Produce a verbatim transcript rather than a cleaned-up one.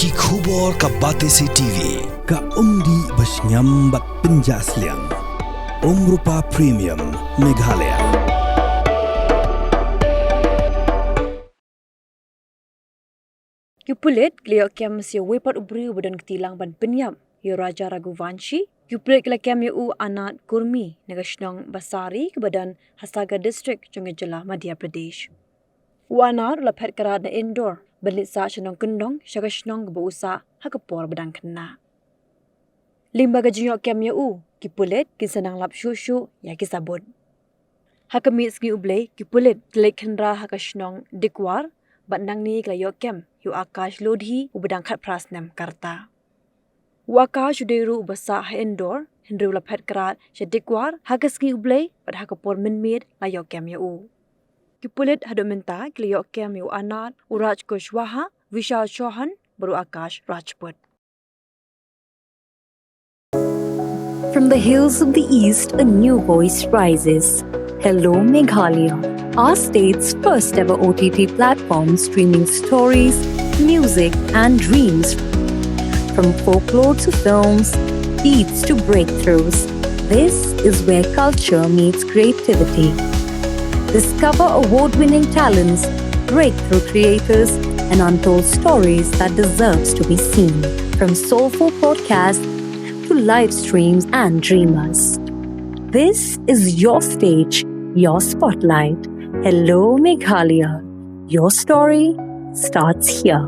Ki khubor ka Batesi T V, ka umdih ba shngiam bad pynjah sliang. Umrupa Premium, Meghalaya. Ki pulit ki la ïoh kem sa ïa uwei pat u briew ba don kti lang ban pynïap ïa u Raja Raghuvanshi. Ki pulit ki la kem ïa u Anat Kurmi na ka shnong Basari kaba don ha Sagar District jong ka jylla Madhya Pradesh. U Anat u la phet krad na Indore ban leit sah sha nongkyndong sha ka shnong kaba u sah ha ka por ba dang khynnah. Lyngba ka jingïoh kem ïa u, ki pulit kin sa nang lap shuh shuh ïa ki sabut. Ha ka miet sngi U Blei, ki pulit ki leit khynra ha ka shnong Dikwar bad nangne ki la ïoh kem ïa u Akash Lodhi uba dang khatphra snem ka rta. U Akash u dei ruh uba sah ha Indore, hynrei u la phet krad sha Dikwar ha ka sngi U Blei bad ha ka por mynmiet la ïoh kem ïa u. Ki pulit haduh mynta ki la ïoh kem ïa u Anat, u Raj Kushwaha, Vishal Chauhan bad u Akash Rajput. From the hills of the East, a new voice rises. Hello, Meghalaya. Our state's first ever O T T platform streaming stories, music, and dreams. From folklore to films, beats to breakthroughs, this is where culture meets creativity. Discover award winning talents, breakthrough creators, and untold stories that deserves to be seen. From soulful podcasts to live streams and dreamers. This is your stage, your spotlight. Hello, Meghalaya. Your story starts here.